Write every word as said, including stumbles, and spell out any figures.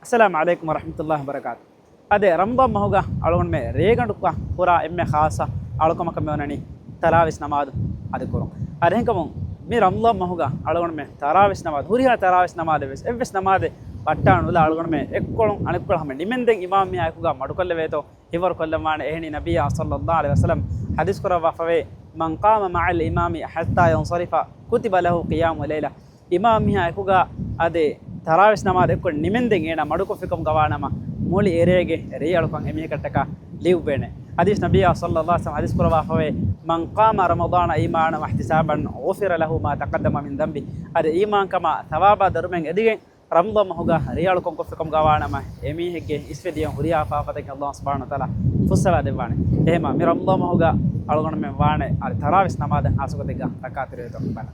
އައްސަލާމު ޢަލައިކުމް ވަރަޙްމަތުﷲި ވަބަރަކާތު. އަދި ރަމަޟާން މަހުގަ އަޅުގަނޑުމެ ރޭގަނޑުގަ ކުރާ އެންމެ ޚާއްޞަ އަޅުކަމަކަށް މި ވަނަނީ ތަރާވީސް ނަމާދު އަދަ ކުރުން. އަދި އެހެންކަމުން މި ރަމަޟާން މަހުގަ އަޅުގަނޑުމެ ތަރާވީސް ނަމާދު، ހުރިހާ ތަރާވީސް ނަމާދެއް ވެސް އެއްވެސް ނަމާދެއް ވައްޓާ ނުލާ އަޅުގަނޑުމެ އެއްކޮޅުން އަނެއްކޮޅަށް ހަމަ ނިމެންދެން އިމާމް މީހާ އެކުގަ މަޑުކޮށްލެވޭތޯ ހިފަރު ކޮށްލަންވާނެ. އެހެނީ ނަބިއްޔާ ޞައްލައްލާހު ޢަލައިހި ވަސައްލަމް ޙަދީޘް ކުރައްވާފަވޭ، "މަން ޤާމަ މަޢަލް އިމާމި ޙައްތާ ޔަންޞަރިފަ ކުތިބަ ލަހު ޤިޔާމު ލައިލަ." އިމާމް މީހާ އެކުގަ އަދި ތަރާވީސް ނަމާދު އެއްކޮށް ނިމެންދެން އޭނާ މަޑުކޮށްފިކަމުގަވާނަމަ، މުޅި އެރޭގެ ރެޔަޅުކަން އެމީހަކަށްޓަކާ ލިޔުއްވޭނެ. ޙަދީޘް ނަބިއްޔާ ޞައްލައްލާހު ޢަލައިހި ވަސައްލަމް ޙަދީޘް ކުރައްވާފަވޭ، "މަން ޤާމަ ރަމަޟާނަ އީމާނަން ވައްޙްތިސާބަން ޣުފިރަ ލަހު މާ ތަޤައްދަމަ މިން ޛަންބި." އަދި އީމާންކަމާ ޘަވާބާ ދަރުމައިން އެދިގެން ރަމަޟާން މަހުގަ ރެޔަޅުކަން ކޮށްފިކަމުގަވާނަމަ، އެމީހެއްގެ އިސްވެ ދިޔަ ހުރިހާ ފާފަތަކެއް ﷲ ސުބްޙާނަހޫ ވަތަޢާލާ ފުއްސަވާ ދެއްވާނެ. އެހެމަ މި ރަމަޟާން މަހުގަ އަޅުގަނޑުމެން ވާނެ އަދި ތަރާވީސް ނަމާދަށް ހާއްސަގޮތެއްގަ ރައްކާތެރިވެތޯ ބަލަން.